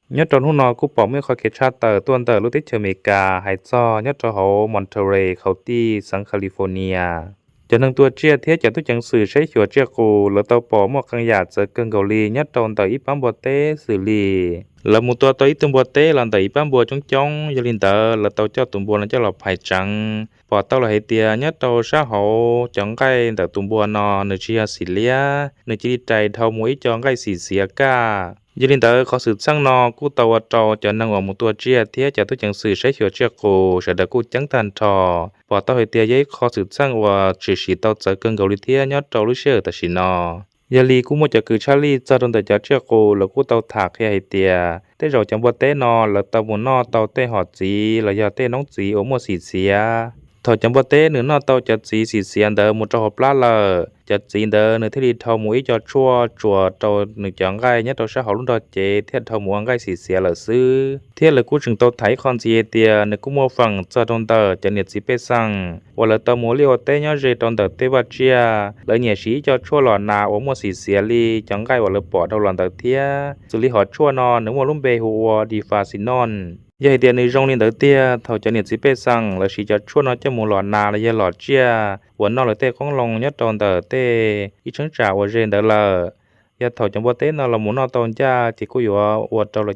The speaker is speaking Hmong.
Nyob rau hnub no kuj pom muaj ib qhov kev tshaj tawm tuaj ntawm lub teb chaws Amelikas hais txog nyob rau hauv Monterey, County, xeev California. Cov neeg tua tsiaj thiab cov tub ceev xwm saib xyuas tsiaj qus lawv tau pom muaj qee yam txawv kawg nkaus li nyob rau ntawm ib pab npua teb xws li lawv mus tua tau ib tug npua teb los ntawm ib pab npua coob coob, yog li ntawd lawv tau coj tus npua no coj los phais tseev. Pom tau los hais tias nyob rau sab hauv cov nqaij ntawm tus npua no nws tsis yog xim liab, nws cia li rais dhau mus ib co nqaij xim xiav kaj. Yog li ntawd qhov xwm txheej no kuj tau ua rau cov neeg uas mus tua tsiaj thiab cov tub ceev xwm saib xyuas tsiaj qus sawv daws kuj ceeb tag nrho. Pom tau hais tias yog ib qhov xwm txheej uas tshwm sim tau txawv kawg nkaus li thiab nyob rau lub sij hawm tam sim no. Yog li kuj muaj cov kws tshaj lij txog rau ntawm cov tsiaj qus lawv kuj tau tham qhia hais tias tej zaum cov npua teb no lawv tau mus noj tau tej hom txiv los yog tej noob txiv uas muaj xim xiav. Thaum cov npua teb nws noj tau cov txiv xim xiav ntawd mus rau hauv plab lawm, cov txiv ntawd nws thiaj li dhau mus ib co tshuaj tsuas rau nws cov nqaij nyob rau sab hauv lub nrog cev thiaj dhau mus ua nqaij xim xiav lawm xwb. Thiab lawv kuj tseem tau tham ib qho ntxiv hais tias nws kuj muaj feem txog rau ntawm cov niam txiv pej xeem uas lawv tau mus ua liaj ua teb nyob ze rau ntawm tej vaj tsiaj, lawv nyiam siv ib co tshuaj los nas uas muaj xim xiav li cov nqaij uas lawv pom dhau los ntawd thiab. Xws li hom tshuaj no nws muaj lub npe hu ua difacinón. Yog hais tias nws zoo li ntawd tiag, thaum cov niam txiv pej xeem lawv siv cov tshuaj no coj mus los nas los yog los tsiaj uas noj lawv tej qoob loo nyob rau ntawm tej ib cheeb tsam uas ze ntawd lawm, yog thaum cov npua teb no los mus noj tau ncaj ces kuj yuav ua rau lawv